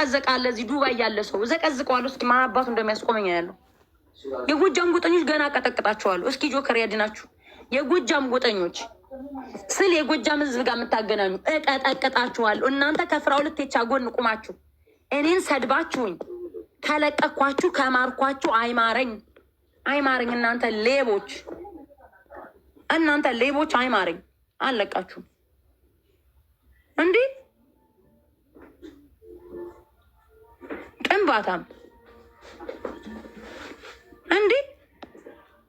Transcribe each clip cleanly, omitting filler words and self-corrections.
የሚዘቀዘቃለ እዚህ ዱባይ ያለ ሰው ዘቀዝቀዋለሁ። እስኪ ማን አባቱ እንደሚያስቆመኝ ያለው። የጎጃም ጎጠኞች ገና ቀጠቅጣቸዋለሁ። እስኪ ጆከር ያድናችሁ። የጎጃም ጎጠኞች ስል የጎጃም ህዝብ ጋር የምታገናኙ እቀጠቅጣችኋለሁ። እናንተ ከፍራኦል ቴቻ ጎን ቁማችሁ እኔን ሰድባችሁኝ ከለቀኳችሁ ከማርኳችሁ አይማረኝ፣ አይማረኝ። እናንተ ሌቦች፣ እናንተ ሌቦች አይማረኝ። አለቃችሁ እንዲህ ጥንባታም እንዲህ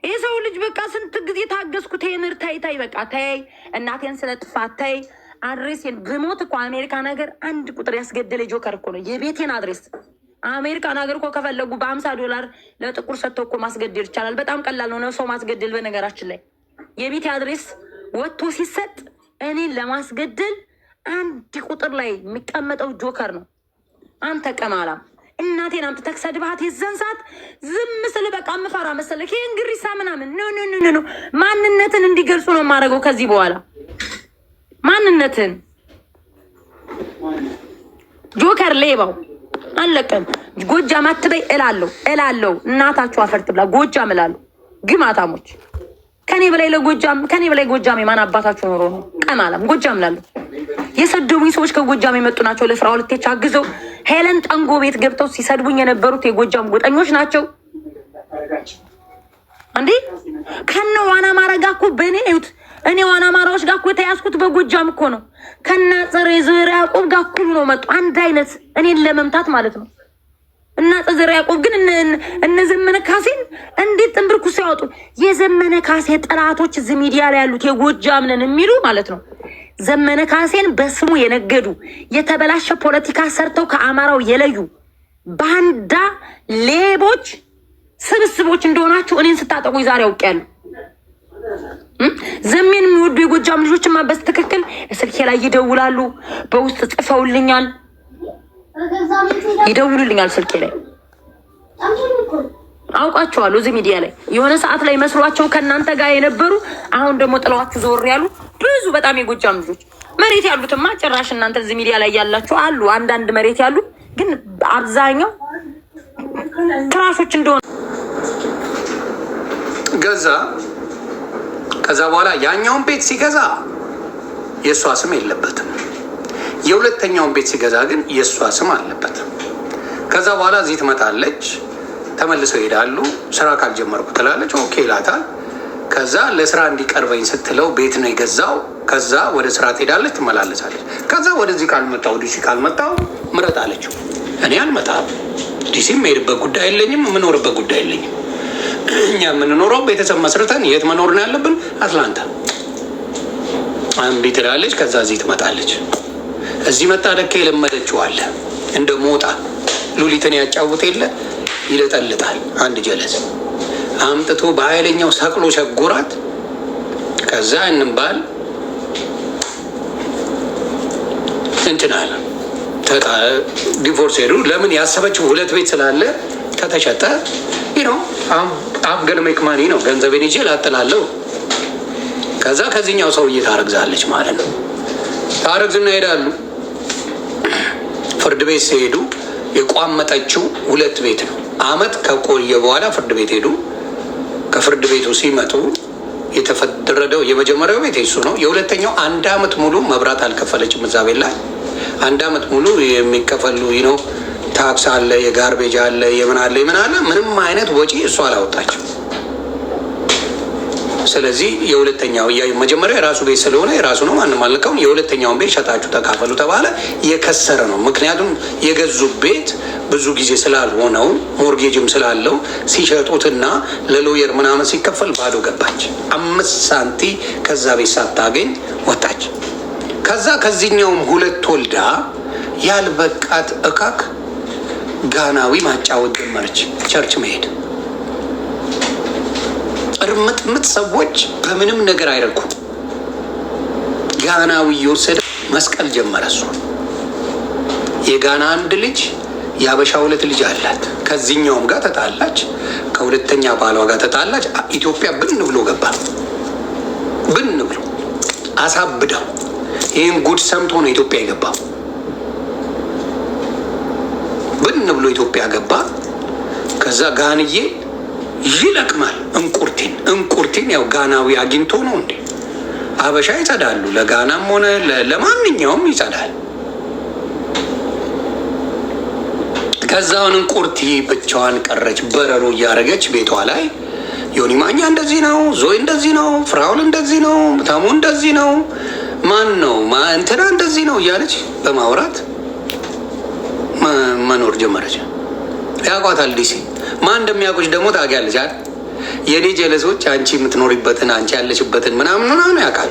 የሰው ልጅ በቃ ስንት ጊዜ ታገስኩት። ቴምር ተይ ተይ በቃ ተይ፣ እናቴን ስለ ጥፋት ተይ። Address ኤን ብሞት እኮ አሜሪካን ሀገር አንድ ቁጥር ያስገደለ ጆከር እኮ ነው የቤቴን address። አሜሪካን ሀገር እኮ ከፈለጉ በ50 ዶላር ለጥቁር ሰጥተው እኮ ማስገደል ይቻላል። በጣም ቀላል ነው ሰው ማስገደል። በነገራችን ላይ የቤቴ address ወጥቶ ሲሰጥ እኔን ለማስገደል አንድ ቁጥር ላይ የሚቀመጠው ጆከር ነው። አንተ ቀማላም እናቴን አምጥተህ ሰድባት የዛን ሰዓት ዝም ስል በቃ የምፈራ መሰለህ። ይሄን ግሪሳ ምናምን no, no, no, no። ማንነትን እንዲገልጹ ነው የማደርገው ከዚህ በኋላ ማንነትን። ጆከር ሌባው አለቀም። ጎጃም አትበይ እላለሁ እላለሁ። እናታችሁ አፈር ትብላ ጎጃም እላለሁ። ግማታሞች ከኔ በላይ ለጎጃም፣ ከኔ በላይ ጎጃም የማን አባታችሁ ኖሮ ነው? ቀማላም ጎጃም እላለሁ። የሰደቡኝ ሰዎች ከጎጃም የመጡ ናቸው። ለፍራኦል ቴቻ አግዘው ሄለን ጠንጎ ቤት ገብተው ሲሰድቡኝ የነበሩት የጎጃም ጎጠኞች ናቸው። እንዴ ከነ ዋና አማራ ጋር እኮ በእኔ እዩት። እኔ ዋና አማራዎች ጋር እኮ የተያዝኩት በጎጃም እኮ ነው። ከነ ጽሬ ዘርዓ ያዕቆብ ጋር እኩል ነው መጡ። አንድ አይነት እኔን ለመምታት ማለት ነው። እና ዘርዓ ያዕቆብ ግን እነ ዘመነ ካሴን እንዴት ጥንብርኩ ሲያወጡ የዘመነ ካሴ ጠላቶች እዚህ ሚዲያ ላይ ያሉት የጎጃም ነን የሚሉ ማለት ነው። ዘመነ ካሴን በስሙ የነገዱ፣ የተበላሸ ፖለቲካ ሰርተው ከአማራው የለዩ ባንዳ ሌቦች ስብስቦች እንደሆናችሁ እኔን ስታጠቁኝ ዛሬ አውቄያለሁ። ዘሜን የሚወዱ የጎጃም ልጆችማ በስትክክል ስልኬ ላይ ይደውላሉ፣ በውስጥ ጽፈውልኛል፣ ይደውሉልኛል ስልኬ ላይ፣ አውቃቸዋለሁ። እዚህ ሚዲያ ላይ የሆነ ሰዓት ላይ መስሏቸው ከእናንተ ጋር የነበሩ አሁን ደግሞ ጥለዋችሁ ዞር ያሉ ብዙ በጣም የጎጃም ልጆች መሬት ያሉትማ ጭራሽ እናንተ እዚህ ሚዲያ ላይ ያላችሁ አሉ። አንዳንድ መሬት ያሉ ግን አብዛኛው ትራሾች እንደሆነ ገዛ። ከዛ በኋላ ያኛውን ቤት ሲገዛ የእሷ ስም የለበትም። የሁለተኛውን ቤት ሲገዛ ግን የእሷ ስም አለበት። ከዛ በኋላ እዚህ ትመጣለች። ተመልሰው ይሄዳሉ። ስራ ካልጀመርኩ ትላለች። Okay ይላታል። ከዛ ለስራ እንዲቀርበኝ ስትለው ቤት ነው የገዛው። ከዛ ወደ ስራ ትሄዳለች፣ ትመላለሳለች። ከዛ ወደዚህ ካልመጣው፣ ዲሲ ካልመጣው ምረጥ አለችው። እኔ አልመጣም፣ ዲሲ የምሄድበት ጉዳይ የለኝም፣ የምኖርበት ጉዳይ የለኝም። እኛ የምንኖረው ቤተሰብ መስርተን የት መኖር ነው ያለብን? አትላንታ። እምቢ ትላለች። ከዛ እዚህ ትመጣለች። እዚህ መጣ ለካ የለመደችው አለ። እንደ ሞጣ ሉሊትን ያጫውት የለ ይለጠልጣል። አንድ ጀለስ አምጥቶ በኃይለኛው ሰቅሎ ሸጉራት። ከዛ እንባል እንትን አለ፣ divorce ሄዱ። ለምን ያሰበችው ሁለት ቤት ስላለ ከተሸጠ ነው I'm gonna make money ነው፣ ገንዘቤን ይዤ ላጥላለሁ። ከዛ ከዚህኛው ሰውዬ ታረግዛለች ማለት ነው። ታረግዝና ይሄዳሉ። ፍርድ ቤት ሲሄዱ የቋመጠችው ሁለት ቤት ነው። አመት ከቆየ በኋላ ፍርድ ቤት ሄዱ። ከፍርድ ቤቱ ሲመጡ የተፈረደው የመጀመሪያው ቤት የሱ ነው። የሁለተኛው አንድ አመት ሙሉ መብራት አልከፈለችም። እዛ ቤት ላይ አንድ አመት ሙሉ የሚከፈሉ ነው፣ tax አለ፣ የ garbage አለ፣ የምን አለ፣ የምን አለ። ምንም አይነት ወጪ እሷ አላወጣችም። ስለዚህ የሁለተኛው መጀመሪያ የራሱ ቤት ስለሆነ የራሱ ነው፣ ማንም አልነካውም። የሁለተኛውን ቤት ሸጣችሁ ተካፈሉ ተባለ። የከሰረ ነው። ምክንያቱም የገዙ ቤት ብዙ ጊዜ ስላልሆነው mortgage ም ስላለው ሲሸጡትና ለ lawyer ምናምን ሲከፈል ባዶ ገባች። 5 ሳንቲ ከዛ ቤት ሳታገኝ ወጣች። ከዛ ከዚህኛውም ሁለት ወልዳ ያልበቃት እካክ ጋናዊ ማጫወት ጀመረች። Church መሄድ እርምጥምጥ ሰዎች በምንም ነገር አይረኩም። ጋናዊ እየወሰደ መስቀል ጀመረ። እሱ የጋና አንድ ልጅ የአበሻ ሁለት ልጅ አላት። ከዚህኛውም ጋር ተጣላች፣ ከሁለተኛ ባሏ ጋር ተጣላች። ኢትዮጵያ ብን ብሎ ገባ። ብን ብሎ አሳብደው ይህን ጉድ ሰምቶ ነው ኢትዮጵያ የገባው። ብን ብሎ ኢትዮጵያ ገባ። ከዛ ጋንዬ ይለቅማል እንቁርቲን እንቁርቲን። ያው ጋናዊ አግኝቶ ነው እንዴ? አበሻ ይጸዳሉ። ለጋናም ሆነ ለማንኛውም ይጸዳል። ከዛውን እንቁርቲ ብቻዋን ቀረች። በረሮ እያደረገች ቤቷ ላይ ዮኒ ማኛ እንደዚህ ነው፣ ዞይ እንደዚህ ነው፣ ፍራውል እንደዚህ ነው፣ ተሙ እንደዚህ ነው፣ ማን ነው እንትና እንደዚህ ነው እያለች በማውራት መኖር ጀመረች። ያውቋታል። ዲሲ ማን እንደሚያውቁች ደግሞ ታውቂያለች አይደል? የኔ ጀለሶች አንቺ የምትኖሪበትን አንቺ ያለሽበትን ምናምን ምናምን ያውቃል።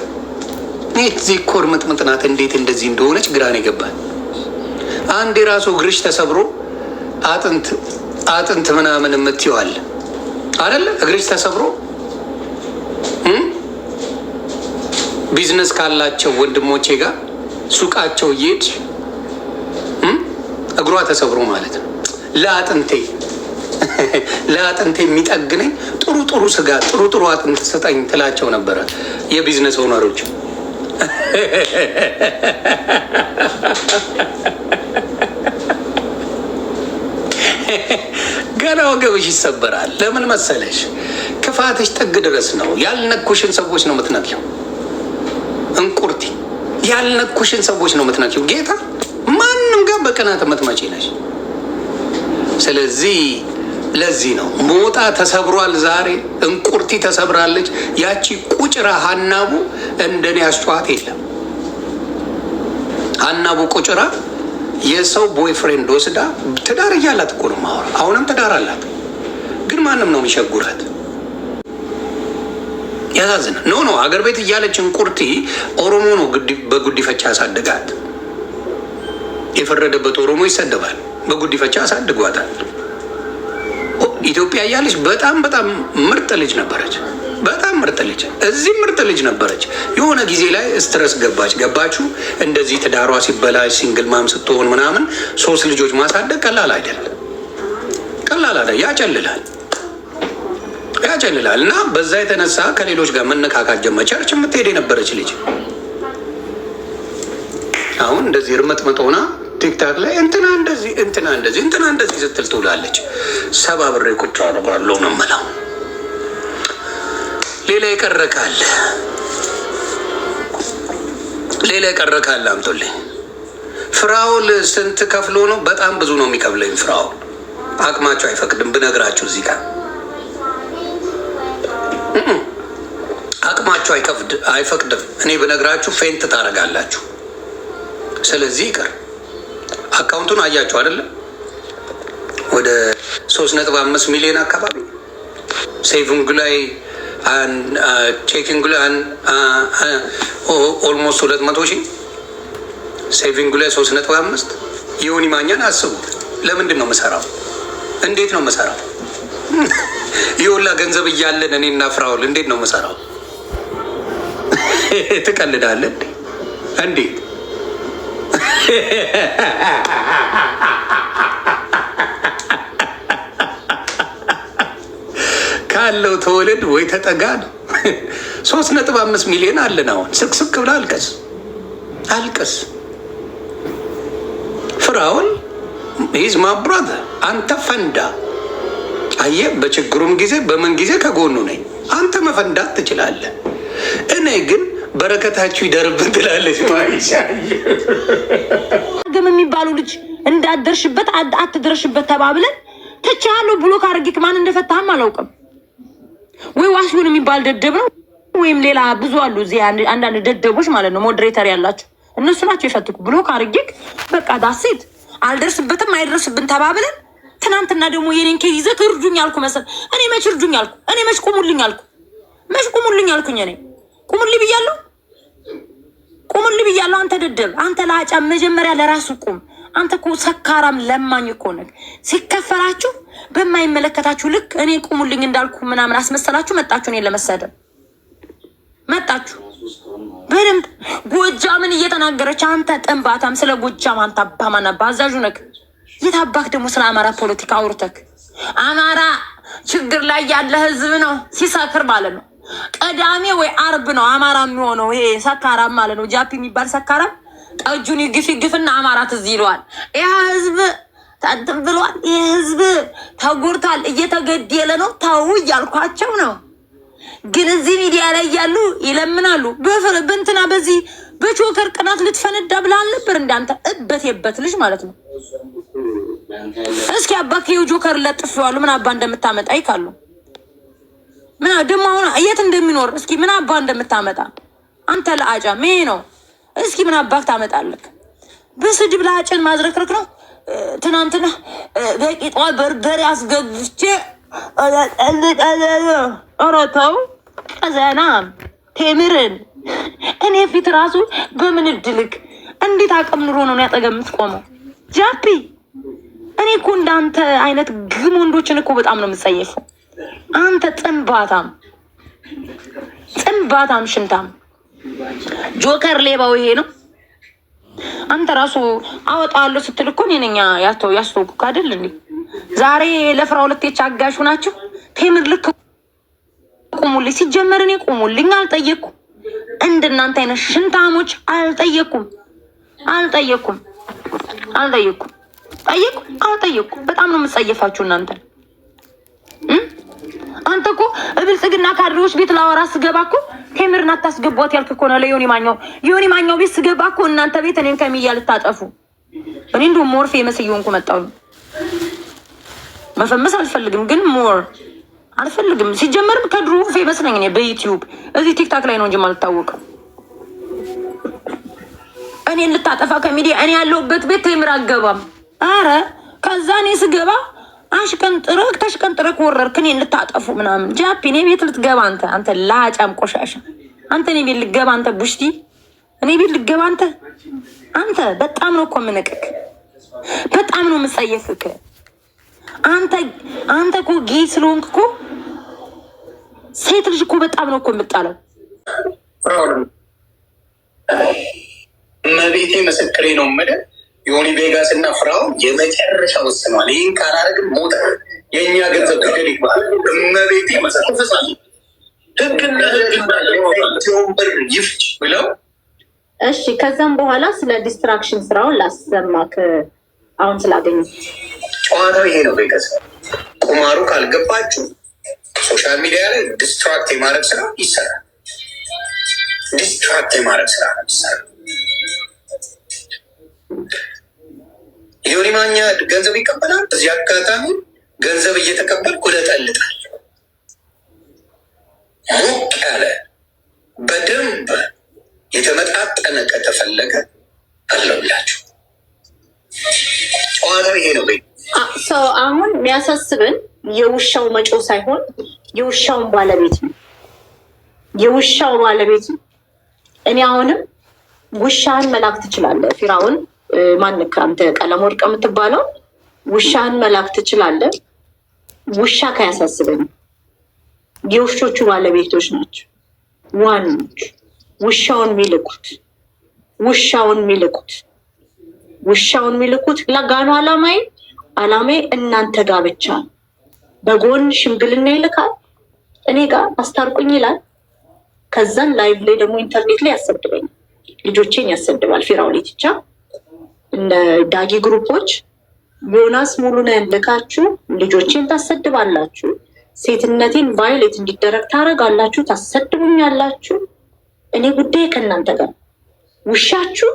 እዚህ እኮ እርምጥምጥ ናት። እንዴት እንደዚህ እንደሆነች ግራ ነው የገባል። አንድ የራሱ እግርሽ ተሰብሮ አጥንት አጥንት ምናምን የምትይው አለ አይደለ? እግርሽ ተሰብሮ ቢዝነስ ካላቸው ወንድሞቼ ጋር ሱቃቸው እየሄድሽ እግሯ ተሰብሮ ማለት ነው። ለአጥንቴ ለአጥንቴ የሚጠግነኝ ጥሩ ጥሩ ስጋ ጥሩ ጥሩ አጥንት ስጠኝ ትላቸው ነበረ የ business owner ኦች። ገና ወገብሽ ይሰበራል። ለምን መሰለሽ? ክፋትሽ ጥግ ድረስ ነው። ያልነኩሽን ሰዎች ነው የምትነኪው። እንቁርቲ ያልነኩሽን ሰዎች ነው የምትነኪው። ጌታ ማንም ጋር በቅናት የምትመጪ ነሽ። ስለዚህ ለዚህ ነው ሞጣ ተሰብሯል። ዛሬ እንቁርቲ ተሰብራለች። ያቺ ቁጭራ ሀናቡ እንደኔ ያስጨዋት የለም። ሀናቡ ቁጭራ የሰው boyfriend ወስዳ ትዳር እያላት እኮ ነው የማወራው። አሁንም ትዳር አላት፣ ግን ማንም ነው የሚሸጉራት። ያሳዝናል። No no አገር ቤት እያለች እንቁርቲ ኦሮሞ ነው በጉዲፈቻ ያሳድጋት። የፈረደበት ኦሮሞ ይሰደባል። በጉዲፈቻ አሳድጓታል። ኢትዮጵያ እያለች በጣም በጣም ምርጥ ልጅ ነበረች። በጣም ምርጥ ልጅ፣ እዚህም ምርጥ ልጅ ነበረች። የሆነ ጊዜ ላይ stress ገባች። ገባችሁ? እንደዚህ ትዳሯ ሲበላሽ single mom ስትሆን ምናምን ሶስት ልጆች ማሳደግ ቀላል አይደለም። ቀላል አይደለም። ያጨልላል ያጨልላል። እና በዛ የተነሳ ከሌሎች ጋር መነካካት ጀመረች። Church የምትሄድ የነበረች ልጅ አሁን እንደዚህ እርምጥምጥ ሆና ቲክታክ ላይ እንትና እንደዚህ እንትና እንደዚህ እንትና እንደዚህ ስትል ትውላለች። ሰባብሬ ቁጭ አደርጋለሁ ነው የምለው። ሌላ የቀረ ካለ ሌላ የቀረ ካለ አምጡልኝ። ፍራውል ስንት ከፍሎ ነው? በጣም ብዙ ነው የሚከፍለኝ ፍራውል። አቅማቸው አይፈቅድም ብነግራችሁ እዚህ ጋር አቅማቸው አይፈቅድም። እኔ ብነግራችሁ faint ታደርጋላችሁ። ስለዚህ ይቅር። Account ኡን አያችሁ አይደለም? ወደ 3.5 ሚሊዮን አካባቢ saving ላይ checking ላይ almost 200,000፣ saving ላይ 3.5። የዮኒ ማኛን አስቡት። ለምንድን ነው የምሰራው? እንዴት ነው የምሰራው? ይሁላ ገንዘብ እያለን እኔና ፍራውል እንዴት ነው የምሰራው? ትቀልዳለህ እንዴት? ካለው ተወለድ ወይ ተጠጋ ነው። 3.5 ሚሊዮን አለን። አሁን ስቅስቅ ብለህ አልቀስ አልቀስ። ፍራውል he's my brother። አንተ ፈንዳ። አየህ፣ በችግሩም ጊዜ በምን ጊዜ ከጎኑ ነኝ። አንተ መፈንዳት ትችላለህ። እኔ ግን በረከታችሁ ይደርብን ትላለች። ግም የሚባሉ ልጅ እንዳደርሽበት አትድረሽበት ተባብለን ትቻለሁ። Block አድርጌክ ማን እንደፈታህም አላውቅም። ወይ ዋሲሁን የሚባል ደደብ ነው ወይም ሌላ ብዙ አሉ እዚህ አንዳንድ ደደቦች ማለት ነው፣ moderator ያላቸው እነሱ ናቸው የፈትኩ። Block አድርጌክ በቃ that's it፣ አልደርስበትም አይደርስብን ተባብለን ትናንትና ደግሞ የኔን case ይዘህ እርዱኝ አልኩ መሰል። እኔ መች እርዱኝ አልኩ? እኔ መች ቁሙልኝ አልኩ? መች ቁሙልኝ አልኩኝ? እኔ ቁሙልኝ ብያለሁ። ቁሙልኝ ብያለሁ። አንተ ደደብ፣ አንተ ለአጫ መጀመሪያ ለራሱ ቁም። አንተ እኮ ሰካራም ለማኝ እኮ ነህ። ሲከፈላችሁ በማይመለከታችሁ ልክ እኔ ቁሙልኝ እንዳልኩ ምናምን አስመሰላችሁ መጣችሁ፣ እኔን ለመሰደብ መጣችሁ። በደንብ ጎጃምን እየተናገረች አንተ ጥንባታም፣ ስለ ጎጃም አንተ አባማና አዛዡ ነህ። የታባክ ደግሞ ስለ አማራ ፖለቲካ አውርተክ አማራ ችግር ላይ ያለ ህዝብ ነው ሲሰክር ማለት ነው። ቅዳሜ ወይ አርብ ነው አማራ የሚሆነው። ይሄ ሰካራም ማለት ነው። ጃፒ የሚባል ሰካራም ጠጁን ይግፍ ይግፍና አማራ ትዝ ይለዋል። ይህ ህዝብ እንትን ብሏል። ይህ ህዝብ ተጎድቷል፣ እየተገደለ ነው። ተው እያልኳቸው ነው። ግን እዚህ ሚዲያ ላይ ያሉ ይለምናሉ። በእንትና በዚህ በቾከር ቅናት ልትፈነዳ ብላ አልነበር? እንዳንተ እበት የበት ልጅ ማለት ነው። እስኪ አባ ከየው ጆከር ለጥፌዋለሁ። ምን አባ እንደምታመጣ ይካሉ። ምን ደግሞ አሁን የት እንደሚኖር እስኪ ምን አባ እንደምታመጣ አንተ ለአጫ ይሄ ነው። እስኪ ምን አባክ ታመጣለህ? በስድብ ለአጭን ማዝረክረክ ነው። ትናንትና በቂጧ በርበሬ አስገብቼ ኧረ ተው ቀዘና ቴምርን እኔ ፊት ራሱ በምን እድልክ እንዴት አቅም ኑሮ ነው ያጠገብ የምትቆመው? ጃፒ እኔ እኮ እንዳንተ አይነት ግም ወንዶችን እኮ በጣም ነው የምጸየፈው። አንተ ጥንባታም ጥንባታም ሽንታም ጆከር ሌባው ይሄ ነው። አንተ ራሱ አወጣዋለሁ ስትል እኮ እኔ ነኝ ያስተውኩህ አይደል እንዴ? ዛሬ ለፍራ ሁለት የቻጋሹ ናቸው። ቴምር ልክ ቁሙልኝ። ሲጀመር እኔ ቁሙልኝ አልጠየቅኩም። እንደናንተ አይነት ሽንታሞች አልጠየኩም አልጠየኩም አልጠየኩም ጠየቁ አልጠየኩም። በጣም ነው የምጸየፋችሁ እናንተ። አንተ እኮ ብልጽግና ካድሬዎች ቤት ላወራ ስገባ እኮ ቴምርን አታስገቧት ያልክ እኮ ነው ለዮኒ ማኛው። ዮኒ ማኛው ቤት ስገባ እኮ እናንተ ቤት እኔን ከሚያ ልታጠፉ። እኔ እንደውም more famous እየሆንኩ መጣሁ። መፈመስ አልፈልግም፣ ግን more አልፈልግም። ሲጀመርም ከድሮ famous ነኝ እኔ በዩቲዩብ፣ እዚህ ቲክታክ ላይ ነው እንጂ የማልታወቀው። እኔን ልታጠፋ ከሚዲያ እኔ ያለሁበት ቤት ቴምር አገባም። አረ ከዛ እኔ ስገባ አሽቀንጥረክ ተሽቀንጥረክ ወረርክ። እኔን ልታጠፉ ምናምን ጃፒ እኔ ቤት ልትገባ አንተ አንተ ላጫም ቆሻሻ አንተ እኔ ቤት ልትገባ አንተ ቡሽቲ እኔ ቤት ልትገባ አንተ አንተ በጣም ነው እኮ የምንቅክ፣ በጣም ነው የምጸየፍክ። አንተ አንተ እኮ gay ስለሆንክ እኮ ሴት ልጅ እኮ በጣም ነው እኮ የምጣለው። እመቤቴ ምስክሬ ነው የምልህ ዮኒ ቬጋስ እና ፍራውን የመጨረሻ ወስኗል። ይህን ካላደረግን ሞተ የእኛ ገንዘብ ገደል ይባል። እመቤቴ መሰ ህግና ህግ ብር ይፍጭ ብለው እሺ። ከዛም በኋላ ስለ distraction ስራውን ላሰማክ አሁን ስላገኘ ጨዋታው ይሄ ነው። ቬጋስ ቁማሩ ካልገባችሁ social media ላይ distract የማድረግ ስራ ይሰራል። distract የማድረግ ስራ ይሰራል። ዮኒ ማኛ ገንዘብ ይቀበላል። እዚህ አጋጣሚ ገንዘብ እየተቀበልኩ እለጠልጣለሁ። ሞቅ ያለ በደንብ የተመጣጠነ ከተፈለገ አለውላችሁ። ጨዋታው ይሄ ነው። ሰው አሁን የሚያሳስብን የውሻው መጮህ ሳይሆን የውሻውን ባለቤት ነው። የውሻው ባለቤት ነው። እኔ አሁንም ውሻህን መላክ ትችላለህ። ፊራውን ማንክ አንተ ቀለም ወርቅ የምትባለው ውሻህን መላክ ትችላለህ። ውሻ ካያሳስበኝ የውሾቹ ባለቤቶች ናቸው ዋኖች። ውሻውን የሚልኩት ውሻውን የሚልኩት ውሻውን የሚልኩት ለጋኑ አላማዬ አላማዬ እናንተ ጋር ብቻ ነው። በጎን ሽምግልና ይልካል፣ እኔ ጋር አስታርቁኝ ይላል። ከዛን live ላይ ደግሞ ኢንተርኔት ላይ ያሰድበኛል፣ ልጆቼን ያሰድባል። ፊራውን ቲቻ እነ ዳጊ group ኦች ዮናስ ሙሉነህን ልካችሁ ልጆቼን ታሰድባላችሁ፣ ሴትነቴን violate እንዲደረግ ታደርጋላችሁ፣ ታሰድቡኛላችሁ። እኔ ጉዳይ ከእናንተ ጋር። ውሻችሁ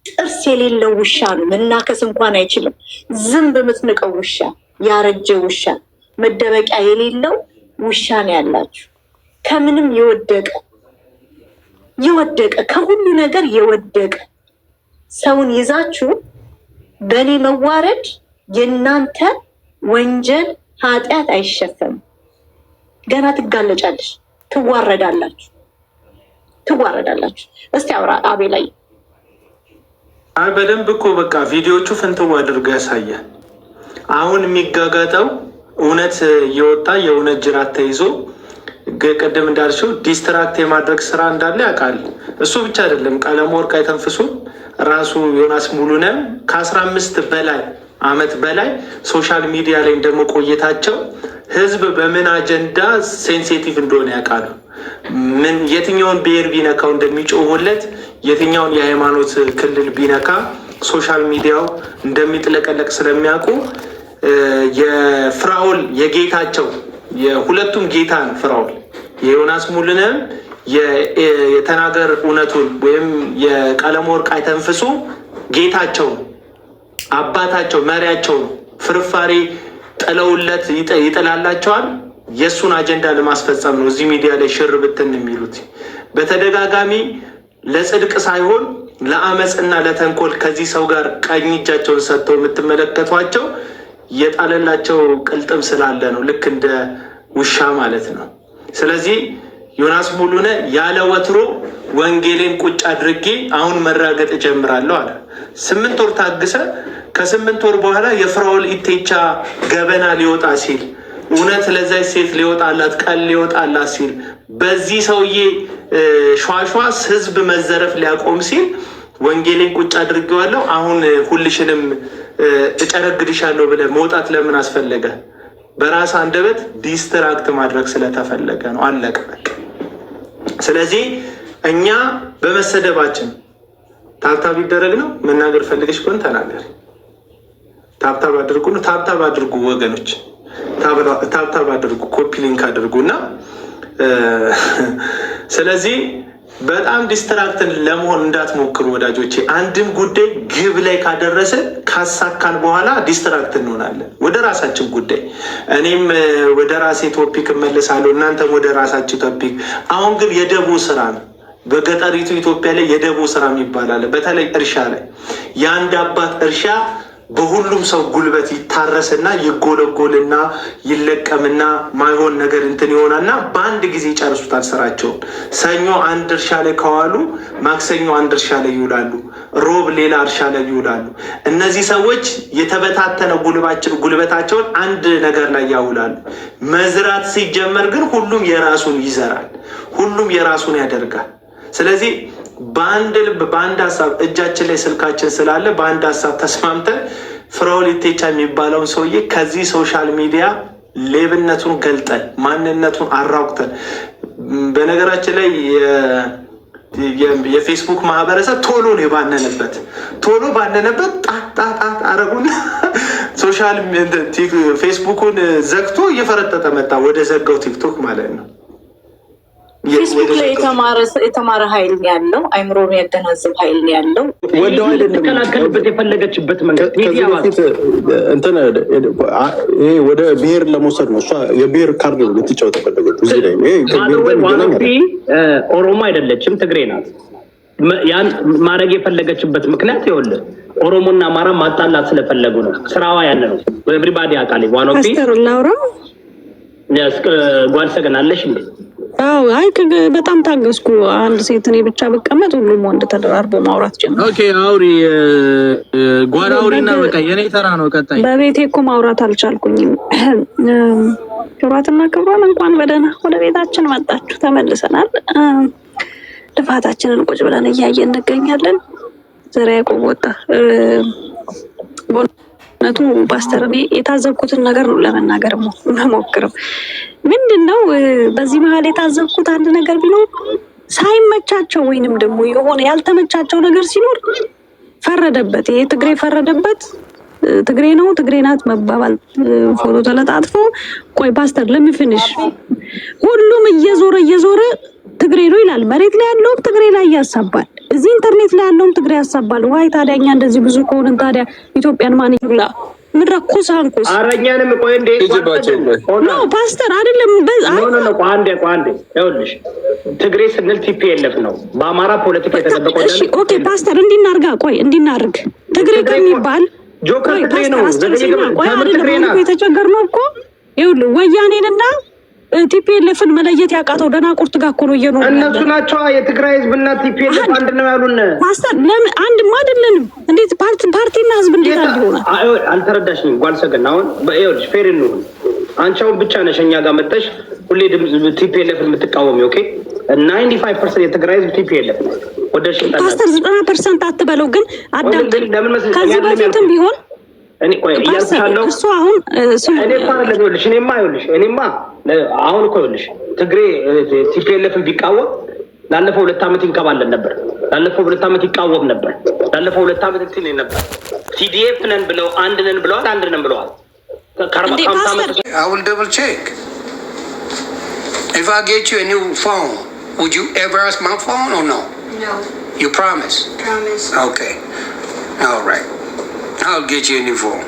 ጥርስ የሌለው ውሻ ነው፣ መናከስ እንኳን አይችልም። ዝም በምትንቀው ውሻ፣ ያረጀ ውሻ፣ መደበቂያ የሌለው ውሻ ነው ያላችሁ። ከምንም የወደቀ የወደቀ ከሁሉ ነገር የወደቀ ሰውን ይዛችሁ በእኔ መዋረድ የእናንተ ወንጀል ኃጢአት አይሸፈንም። ገና ትጋለጫለሽ፣ ትዋረዳላችሁ፣ ትዋረዳላችሁ። እስቲ አውራ አቤ ላይ። አይ በደንብ እኮ በቃ ቪዲዮቹ ፍንትው አድርገው ያሳያል። አሁን የሚጋጋጠው እውነት እየወጣ የእውነት ጅራት ተይዞ ቅድም እንዳልሽው distract የማድረግ ስራ እንዳለ ያውቃል። እሱ ብቻ አይደለም፣ ቀለም ወርቅ አይተንፍሱ ራሱ ዮናስ ሙሉነህ ከ15 በላይ አመት በላይ social media ላይ እንደመቆየታቸው ህዝብ በምን አጀንዳ sensitive እንደሆነ ያውቃሉ። ምን የትኛውን ብሔር ቢነካው እንደሚጮሁለት፣ የትኛውን የሃይማኖት ክልል ቢነካ Social media ው እንደሚጥለቀለቅ ስለሚያውቁ የፍራኦል የጌታቸው የሁለቱም ጌታ ነው። ፍራኦል የዮናስ ሙሉነህም የተናገር እውነቱን ወይም የቀለም ወርቅ አይተንፍሱ ጌታቸው ነው፣ አባታቸው መሪያቸው ነው። ፍርፋሪ ጥለውለት ይጥላላቸዋል። የእሱን አጀንዳ ለማስፈጸም ነው እዚህ ሚዲያ ላይ ሽር ብትን የሚሉት። በተደጋጋሚ ለጽድቅ ሳይሆን ለአመፅና ለተንኮል ከዚህ ሰው ጋር ቀኝ እጃቸውን ሰጥተው የምትመለከቷቸው የጣለላቸው ቅልጥም ስላለ ነው። ልክ እንደ ውሻ ማለት ነው። ስለዚህ ዮናስ ሙሉነህ ያለ ወትሮ ወንጌሌን ቁጭ አድርጌ አሁን መራገጥ እጀምራለሁ አለ። 8 ወር ታግሰ ከ8 ወር በኋላ የፍራኦል ኢቴቻ ገበና ሊወጣ ሲል፣ እውነት ለዛች ሴት ሊወጣላት፣ ቀን ሊወጣላት ሲል፣ በዚህ ሰውዬ ሿሿ ህዝብ መዘረፍ ሊያቆም ሲል ወንጌሌን ቁጭ አድርጌዋለሁ፣ አሁን ሁልሽንም እጨረግድሻለሁ ብለህ መውጣት ለምን አስፈለገ? በራስ አንደበት distract ማድረግ ስለተፈለገ ነው። አለቀ በቃ። ስለዚህ እኛ በመሰደባችን tap tap ይደረግ ነው። መናገር ፈልገሽ ከሆነ ተናገር። Tap tap አድርጉ ነው። Tap tap አድርጉ ወገኖች፣ tap tap አድርጉ፣ copy link አድርጉ እና ስለዚህ በጣም distract ለመሆን እንዳትሞክሩ ወዳጆቼ። አንድን ጉዳይ ግብ ላይ ካደረስን፣ ካሳካን በኋላ distract እንሆናለን ወደ ራሳችን ጉዳይ። እኔም ወደ ራሴ topic እመለሳለሁ፣ እናንተም ወደ ራሳችሁ topic። አሁን ግን የደቦ ስራ ነው። በገጠሪቱ ኢትዮጵያ ላይ የደቦ ስራ የሚባል አለ። በተለይ እርሻ ላይ የአንድ አባት እርሻ በሁሉም ሰው ጉልበት ይታረስና ይጎለጎልና ይለቀምና ማይሆን ነገር እንትን ይሆናልና በአንድ ጊዜ ይጨርሱታል ስራቸውን። ሰኞ አንድ እርሻ ላይ ከዋሉ ማክሰኞ አንድ እርሻ ላይ ይውላሉ፣ ሮብ ሌላ እርሻ ላይ ይውላሉ። እነዚህ ሰዎች የተበታተነ ጉልበታቸውን አንድ ነገር ላይ ያውላሉ። መዝራት ሲጀመር ግን ሁሉም የራሱን ይዘራል፣ ሁሉም የራሱን ያደርጋል። ስለዚህ በአንድ ልብ፣ በአንድ ሀሳብ፣ እጃችን ላይ ስልካችን ስላለ በአንድ ሀሳብ ተስማምተን ፍራኦል ኢቴቻ የሚባለውን ሰውዬ ከዚህ social media ሌብነቱን ገልጠን፣ ማንነቱን አራቁተን፣ በነገራችን ላይ የፌስቡክ ማህበረሰብ ቶሎ ነው የባነነበት። ቶሎ ባነነበት። ጣጣጣ አረጉና social ፌስቡኩን ዘግቶ እየፈረጠጠ መጣ፣ ወደ ዘጋው ቲክቶክ ማለት ነው። ፌስቡክ ላይ የተማረ ኃይል ነው ያለው፣ አይምሮን ያገናዘብ ኃይል ነው ያለው። ወደው አይደለም። ትከላከልበት የፈለገችበት መንገድ ከዚህ ሚዲያ በፊት እንትን ይሄ ወደ ብሔር ለመውሰድ ነው። እሷ የብሔር ካርድ ነው ልትጫወት የፈለገችው እዚህ ላይ። ይሄ ከብሔር ጋር የሚገናኝ ዋኖፒ አይደለም። ኦሮሞ አይደለችም፣ ትግሬ ናት። ያን ማድረግ የፈለገችበት ምክንያት ይኸውልህ ኦሮሞና አማራ ማጣላት ስለፈለጉ ነው። ስራዋ ያን ነው። Everybody ያውቃል። ዋኖፒ ፓስተር ላውራ። ጓል ሰገን አለሽ እንዴ? አዎ፣ አይ በጣም ታገስኩ። አንድ ሴት እኔ ብቻ ብቀመጥ ሁሉም ወንድ ተደራርቦ ማውራት ጀመረ። Okay፣ አውሪ ጓል አውሪና በቃ የኔ ተራ ነው ቀጣይ። በቤቴ እኮ ማውራት አልቻልኩኝም። ክብራትና ክብሯን እንኳን በደህና ወደ ቤታችን መጣችሁ። ተመልሰናል። ልፋታችንን ቁጭ ብለን እያየን እንገኛለን። ዘርዓ ያዕቆብ ወጣ። በእውነቱ ፓስተር፣ እኔ የታዘብኩትን ነገር ነው ለመናገር መሞክረው። ምንድን ነው በዚህ መሀል የታዘብኩት አንድ ነገር ቢኖር ሳይመቻቸው ወይንም ደግሞ የሆነ ያልተመቻቸው ነገር ሲኖር ፈረደበት፣ ይሄ ትግሬ ፈረደበት፣ ትግሬ ነው ትግሬ ናት መባባል፣ ፎቶ ተለጣጥፎ፣ ቆይ ፓስተር let me finish፣ ሁሉም እየዞረ እየዞረ ትግሬ ነው ይላል። መሬት ላይ ያለውም ትግሬ ላይ ያሳባል። እዚህ ኢንተርኔት ላይ ያለውም ትግሬ ያሳባል። Why ታዲያ እኛ እንደዚህ ብዙ ከሆንን ታዲያ ኢትዮጵያን ማን ይብላ? ምድረ ኩሳንኩስ። ኧረ እኛንም ቆይ እንዴ። ሂጂባቸው ቆይ። No ፓስተር አይደለም። No, no, no፣ ቆይ አንዴ፣ ቆይ አንዴ። ይኸውልሽ ትግሬ ስንል TPLF ነው። በአማራ ፖለቲካ የተደበቀው። እሺ okay ፓስተር እንዲናርጋ፣ ቆይ እንዲናርግ ትግሬ ከሚባል ጆከር ቆይ ትግሬ ነው። ፓስተር አስጨርሰኛ። ቆይ ተምር አይደለም ትግሬ አሁን እኮ ናት። የተቸገርነው እኮ ይኸውልህ ወያኔንና TPLF ን መለየት ያቃተው ደናቁርት ጋር እኮ ነው እየኖርን እነሱ ያለነው። ናቸው የትግራይ ህዝብና TPLF አንድ ነው ያሉን። ፓስተር ለምን አንድማ አይደለንም? እንዴት ፓርቲና ህዝብ እንዴት አንድ ይሆናል? አልተረዳሽኝም ጓል ሰገን። አሁን ይኸውልሽ fair እንሁን። አንቺ አሁን ብቻ ነሽ እኛ ጋር መጥተሽ ሁሌ TPLF የምትቃወሚ። Okay፣ 95% የትግራይ ህዝብ TPLF ነው። ወደድሽም ጠላሽም። ፓስተር 90% አትበለው፣ ግን አዳምጠኝ። ለምን መሰለሽ ከዚህ እኔ አይደለም በፊትም ያልኩት። ቢሆን እኔ ቆይ እያልኩሽ ፓስተር ያለው እሱ አሁን እሱ እኔ እኮ አይደለም፣ ይኸውልሽ እኔማ አሁን እኮ ይኸውልሽ ትግሬ TPLF ን ቢቃወም ላለፈው 2 ዓመት ይንከባለን ነበር። ላለፈው 2 ዓመት ይቃወም ነበር። ላለፈው 2 ዓመት እንትን ነበር። TDF ነን ብለው አንድ ነን ብለዋል። አንድ ነን ብለዋል። ከ40 እንዴ ከ50 ዓመት ፓስተር I will double check. If I get you a new phone, would you ever ask my phone or no? No. You promise? Promise. Okay. All right. I'll get you a new phone.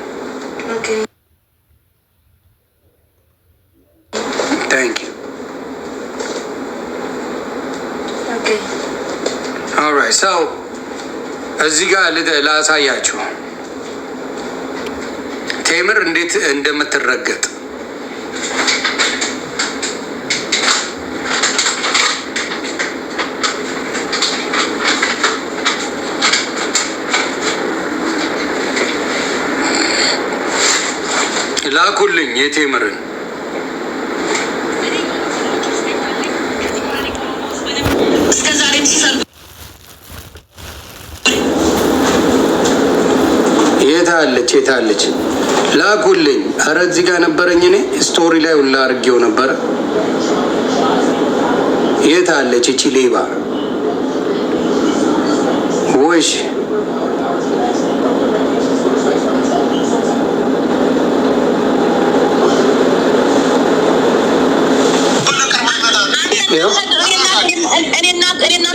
Okay. Thank you. Okay. All right. So እዚህ ጋር ላሳያችሁ ቴምር እንዴት እንደምትረገጥ። ላኩልኝ የቴምርን። እስከ ዛሬም ሲሰሩ የት አለች? የት አለች? ላኩልኝ። አረ እዚህ ጋር ነበረኝ፣ እኔ story ላይ ሁላ አድርጌው ነበረ። የት አለች እቺ ሌባ? ወሽ ይኸው።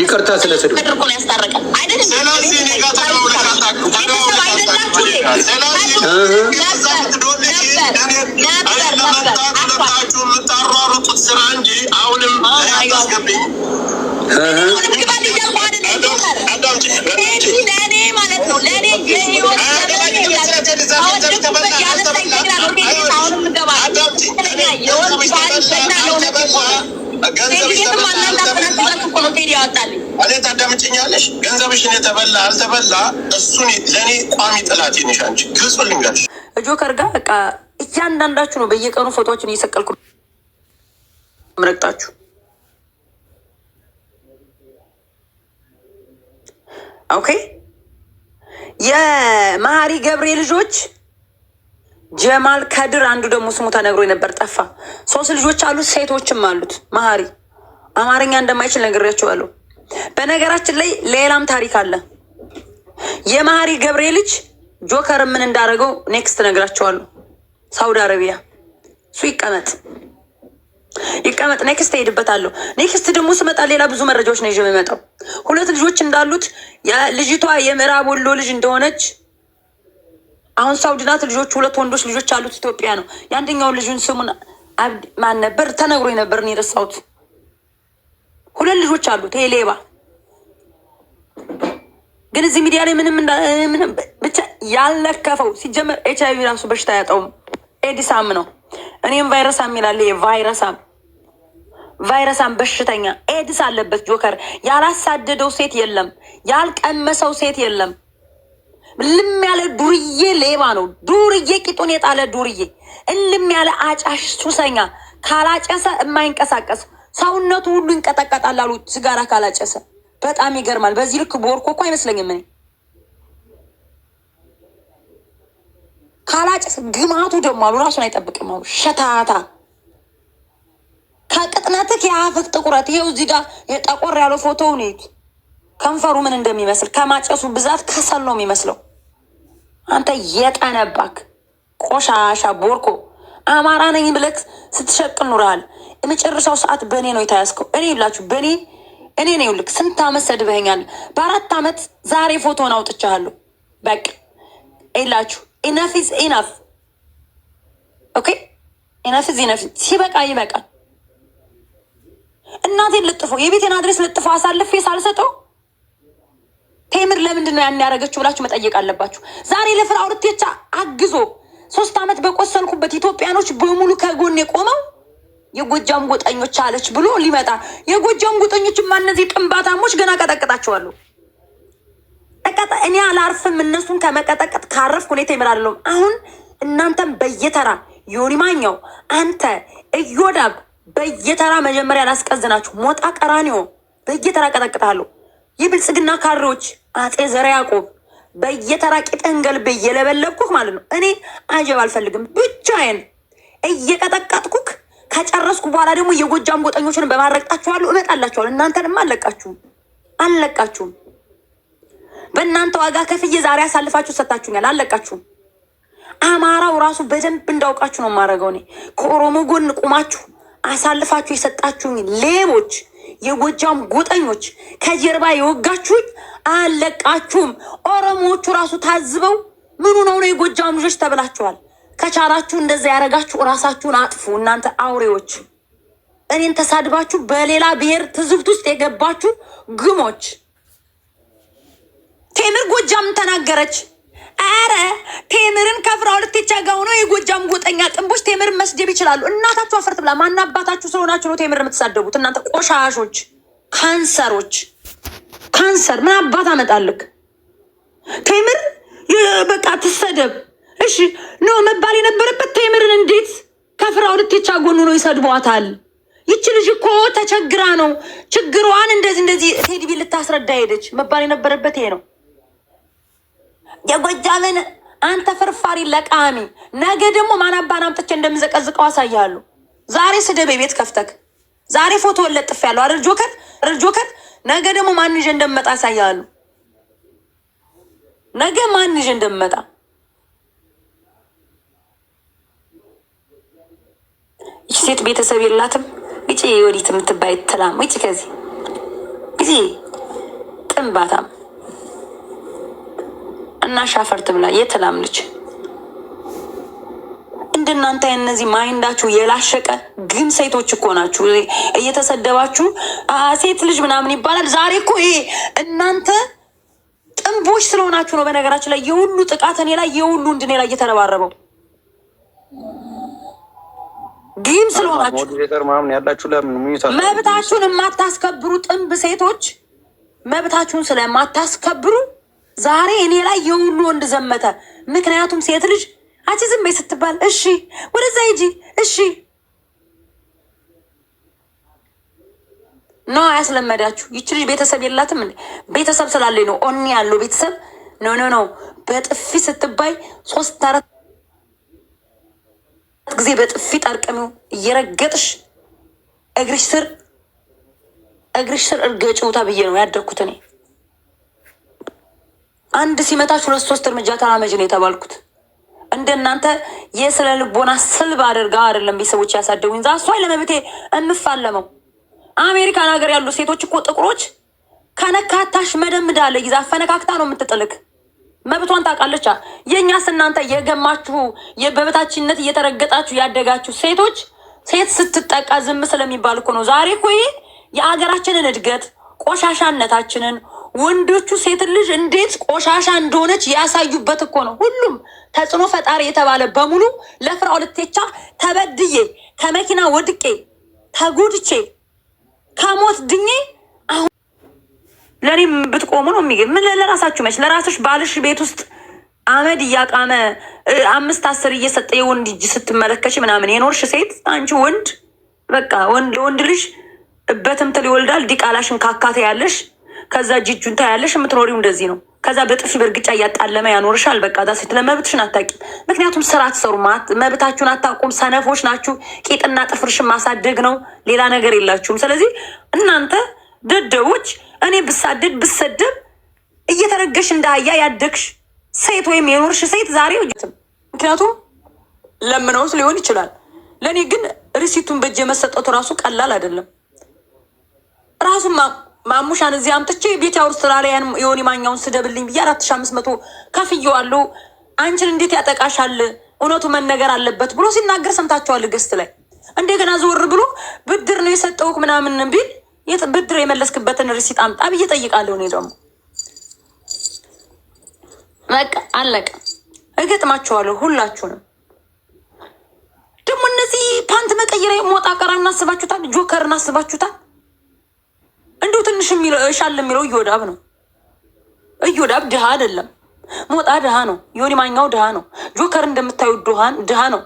ይቅርታ ስለ ስድብ። እኮ ነው ያስታረቀን አይደል? ስለዚህ እኔ ጋር ተደዋውለሽ አታውቅም። ቤተሰብ አይደላችሁ እንዴ? ስለዚህ ነበር ነበር ነበር አኳ ሁለታችሁ የምታሯሩጡት ስራ እንጂ አሁንም እኔ አታስገብኝ። አሁንም ግባል እያልኩ አይደል? ጆከር ቴዲ ለእኔ ማለት ነው፣ ለእኔ የህይወት ዘመኔ ከወደኩበት ያነሳኝ ጀግና ነው። ቴዲ አሁንም እገባለሁ። ትክክለኛ የወንድ ባህሪ ጀግና ለእውነት የቆመ ቴዲ የትም አናንተ እኮ ነው ቴዲ ያወጣልኝ። እኔ ታዳምጪኛለሽ? ገንዘብሽን የተበላ አልተበላ እሱን ለእኔ ቋሚ ጠላቴ ነሽ አንቺ። ግልጹ ልንገርሽ። ጆከር ጋር በቃ እያንዳንዳችሁ ነው በየቀኑ ፎቶዎችን እየሰቀልኩ ምረግጣችሁ። Okay፣ የመሀሪ ገብሬ ልጆች ጀማል ከድር፣ አንዱ ደግሞ ስሙ ተነግሮ ነበር ጠፋ። ሶስት ልጆች አሉት፣ ሴቶችም አሉት። መሀሪ አማርኛ እንደማይችል ነግሬያቸዋለሁ። በነገራችን ላይ ሌላም ታሪክ አለ። የመሀሪ ገብሬ ልጅ ጆከር ምን እንዳደረገው next ነግራቸዋለሁ። ሳውዲ አረቢያ እሱ ይቀመጥ ይቀመጥ፣ next እሄድበታለሁ። Next ደግሞ ስመጣ ሌላ ብዙ መረጃዎች ነው ይዤ የምመጣው። ሁለት ልጆች እንዳሉት፣ ልጅቷ የምዕራብ ወሎ ልጅ እንደሆነች፣ አሁን ሳውዲ ናት። ልጆቹ ሁለት ወንዶች ልጆች አሉት። ኢትዮጵያ ነው። የአንደኛውን ልጁን ስሙን ማን ነበር ተነግሮኝ ነበር፣ እኔ ረሳሁት። ሁለት ልጆች አሉት። ይሄ ሌባ ግን እዚህ ሚዲያ ላይ ምንም ምንም ብቻ ያልለከፈው፣ ሲጀመር HIV ራሱ በሽታ አያጣውም። ኤዲሳም ነው። እኔም ቫይረሳም ይላል። ይሄ ቫይረሳም ቫይረሳም በሽተኛ ኤድስ አለበት። ጆከር ያላሳደደው ሴት የለም፣ ያልቀመሰው ሴት የለም። ልም ያለ ዱርዬ ሌባ ነው። ዱርዬ ቂጡን የጣለ ዱርዬ፣ እልም ያለ አጫሽ ሱሰኛ፣ ካላጨሰ የማይንቀሳቀስ፣ ሰውነቱ ሁሉ ይንቀጠቀጣል አሉ ሲጋራ ካላጨሰ። በጣም ይገርማል። በዚህ ልክ ቦርኮ እኮ አይመስለኝም እኔ። ካላጨሰ ግማቱ ደግሞ አሉ ራሱን አይጠብቅም አሉ። ሸታታ ከቅጥነትህ የአፍህ ጥቁረት ይሄው እዚህ ጋር ጠቆር ያለው ፎቶውን እዩት። ከንፈሩ ምን እንደሚመስል ከማጨሱ ብዛት ከሰል ነው የሚመስለው። አንተ የጠነባክ ቆሻሻ ቦርኮ አማራ ነኝ ብለህ ስትሸቅል ኑረሃል። የመጨረሻው ሰዓት በእኔ ነው የተያዝከው። እኔ ይላችሁ በእኔ እኔ ነው ልክ ስንት ዓመት ሰድበኸኛል። በ4 ዓመት ዛሬ ፎቶን አውጥቻለሁ። በቃ ይላችሁ enough is enough። Okay, enough is enough። ሲበቃ ይበቃል። እናቴን ለጥፎ የቤቴን address ለጥፎ አሳልፌ ሳልሰጠው ቴምር ለምንድን ነው ያን ያደረገችው ብላችሁ መጠየቅ አለባችሁ። ዛሬ ለፍራኦል ቴቻ አግዞ 3 ዓመት በቆሰልኩበት ኢትዮጵያኖች በሙሉ ከጎን የቆመው የጎጃም ጎጠኞች አለች ብሎ ሊመጣ፣ የጎጃም ጎጠኞችማ እነዚህ ጥንባታሞች ገና ቀጠቅጣቸዋለሁ። እኔ አላርፍም። እነሱን ከመቀጠቀጥ ካረፍኩ እኔ ቴምር አይደለሁም። አሁን እናንተም በየተራ ዮኒ ማኛው፣ አንተ እዮዳብ በየተራ መጀመሪያ ላስቀዝናችሁ፣ ሞጣ ቀራኒዮ በየተራ ቀጠቅጣለሁ። የብልጽግና ካድሬዎች አፄ ዘርዓ ያዕቆብ በየተራ ቂጥህን ገልቤ እየለበለብኩህ ማለት ነው። እኔ አጀብ አልፈልግም። ብቻዬን እየቀጠቀጥኩክ ከጨረስኩ በኋላ ደግሞ የጎጃም ጎጠኞችን በማረግጣችኋለሁ፣ እመጣላችኋለሁ። እናንተንም አልለቃችሁም አልለቃችሁም። በእናንተ ዋጋ ከፍዬ ዛሬ አሳልፋችሁ ሰጥታችሁኛል። አለቃችሁም። አማራው ራሱ በደንብ እንዳውቃችሁ ነው የማደርገው። እኔ ከኦሮሞ ጎን ቁማችሁ አሳልፋችሁ የሰጣችሁኝ ሌቦች፣ የጎጃም ጎጠኞች ከጀርባ የወጋችሁኝ አለቃችሁም። ኦሮሞዎቹ ራሱ ታዝበው ምኑ ነው ነው የጎጃም ልጆች ተብላችኋል። ከቻላችሁ እንደዛ ያደረጋችሁ እራሳችሁን አጥፉ። እናንተ አውሬዎች፣ እኔን ተሳድባችሁ በሌላ ብሔር ትዝብት ውስጥ የገባችሁ ግሞች። ቴምር ጎጃም ተናገረች። አረ ቴምርን ከፍራኦል ኢቴቻ ጋር ሆኖ የጎጃም ጎጠኛ ጥንቦች ቴምርን መስደብ ይችላሉ። እናታችሁ አፈር ትብላ። ማን አባታችሁ ስለሆናችሁ ነው ቴምር የምትሳደቡት? እናንተ ቆሻሾች፣ ካንሰሮች። ካንሰር ምን አባት አመጣልክ? ቴምር በቃ ትሰደብ። እሺ no መባል የነበረበት ቴምርን እንዴት ከፍራኦል ኢቴቻ ጎን ሆኖ ይሰድቧታል? ይቺ ልጅ እኮ ተቸግራ ነው ችግሯን እንደዚህ እንደዚህ ቴዲቢ ልታስረዳ ሄደች መባል የነበረበት ይሄ ነው። የጎጃምን አንተ ፍርፋሪ ለቃሚ፣ ነገ ደግሞ ማን አባን አምጥቼ እንደምዘቀዝቀው አሳያለሁ። ዛሬ ስደቤ ቤት ከፍተክ ዛሬ ፎቶ ለጥፍ ያለው አይደል ጆከር አይደል ጆከር። ነገ ደግሞ ማን ይዤ እንደምመጣ አሳያለሁ። ነገ ማን ይዤ እንደምመጣ። ይቺ ሴት ቤተሰብ የላትም። ውጪ ወዲት የምትባይ ትላም ውጪ ከዚህ ጊዜ ጥንባታም እና ሻፈር ትብላ የትላም ልጅ። እንደናንተ እነዚህ mind ኣችሁ የላሸቀ ግን ሴቶች እኮ ናችሁ። እየተሰደባችሁ ሴት ልጅ ምናምን ይባላል። ዛሬ እኮ ይሄ እናንተ ጥንቦች ስለሆናችሁ ነው። በነገራችን ላይ የሁሉ ጥቃት እኔ ላይ የሁሉ ወንድ እኔ ላይ እየተረባረበው ግን ስለሆናችሁ moderator ምናምን ያላችሁ ለምን mute አታደርጉም? መብታችሁን የማታስከብሩ ጥንብ ሴቶች መብታችሁን ስለማታስከብሩ ዛሬ እኔ ላይ የሁሉ ወንድ ዘመተ። ምክንያቱም ሴት ልጅ አንቺ ዝም በይ ስትባል እሺ ወደዛ ሂጂ እሺ no ያስለመዳችሁ። ይቺ ልጅ ቤተሰብ የላትም እንዴ? ቤተሰብ ስላለኝ ነው ኦኒ ያለው ቤተሰብ no no no። በጥፊ ስትባይ 3 4 ጊዜ በጥፊ ጠርቅሚው እየረገጥሽ እግርሽ ስር እግርሽ ስር እርገጭው ተብዬ ነው ያደግኩት እኔ። አንድ ሲመታሽ ሁለት ሶስት እርምጃ ተራመጅ ነው የተባልኩት። እንደናንተ የስነ ልቦና ስልብ አድርጋ አይደለም ቤተሰቦች ያሳደጉኝ። ዛሷ ለመብቴ የምፋለመው አሜሪካን ሀገር ያሉ ሴቶች እኮ ጥቁሮች ከነካታሽ መደምዳለ ይዛ ፈነካክታ ነው የምትጥልክ። መብቷን ታውቃለች። የእኛስ እናንተ የገማችሁ በበታችነት እየተረገጣችሁ ያደጋችሁ ሴቶች ሴት ስትጠቃ ዝም ስለሚባል እኮ ነው። ዛሬ እኮ ይሄ የአገራችንን እድገት ቆሻሻነታችንን ወንዶቹ ሴት ልጅ እንዴት ቆሻሻ እንደሆነች ያሳዩበት እኮ ነው። ሁሉም ተጽዕኖ ፈጣሪ የተባለ በሙሉ ለፍራኦል ኢቴቻ ተበድዬ ከመኪና ወድቄ ተጎድቼ ከሞት ድኜ አሁን ለእኔ ብትቆሙ ነው የሚገ ምን ለራሳችሁ መች ለራስሽ ባልሽ ቤት ውስጥ አመድ እያቃመ 5 10 እየሰጠ የወንድ እጅ ስትመለከች ምናምን የኖርሽ ሴት አንቺ ወንድ በቃ ወንድ ለወንድ ልጅ እበትምትል ይወልዳል። ዲቃላሽን ካካተ ያለሽ ከዛ ጅጁን ታያለሽ። የምትኖሪው እንደዚህ ነው። ከዛ በጥፊ በእርግጫ እያጣለመ ያኖርሻል። በቃ ዛ ሴት ለመብትሽን አታውቂም። ምክንያቱም ስራ አትሰሩም፣ መብታችሁን አታውቁም። ሰነፎች ናችሁ። ቂጥና ጥፍርሽን ማሳደግ ነው፣ ሌላ ነገር የላችሁም። ስለዚህ እናንተ ደደቦች፣ እኔ ብሳደድ ብሰደብ እየተረገሽ እንደ አህያ ያደግሽ ሴት ወይም የኖርሽ ሴት ዛሬ ምክንያቱም ለምነውት ሊሆን ይችላል። ለእኔ ግን receipt ኡን በእጅ የመሰጠቱ ራሱ ቀላል አይደለም። ራሱ ማሙሻን እዚህ አምጥቼ ቤት አውስትራሊያን የሆኒ ማኛውን ስደብልኝ ብዬ 4500 ከፍዬዋለሁ። አንቺን እንዴት ያጠቃሻል? እውነቱ መነገር አለበት ብሎ ሲናገር ሰምታችኋል። guest ላይ እንደገና ዞር ብሎ ብድር ነው የሰጠውክ ምናምን ቢል ብድር የመለስክበትን receipt አምጣ ብዬ ጠይቃለሁ። እኔ ደግሞ በቃ አለቀ። እገጥማችኋለሁ ሁላችሁንም። ደግሞ እነዚህ ፓንት መቀየሪያ ሞጣ ቀራ እናስባችሁታል፣ ጆከር እናስባችሁታል። እንዲሁ ትንሽ ሻል የሚለው እዮዳብ ነው። እዮዳብ ድሃ አይደለም። ሞጣ ድሃ ነው። ዮኒ ማኛው ድሃ ነው። ጆከር እንደምታዩት ድሃ ነው።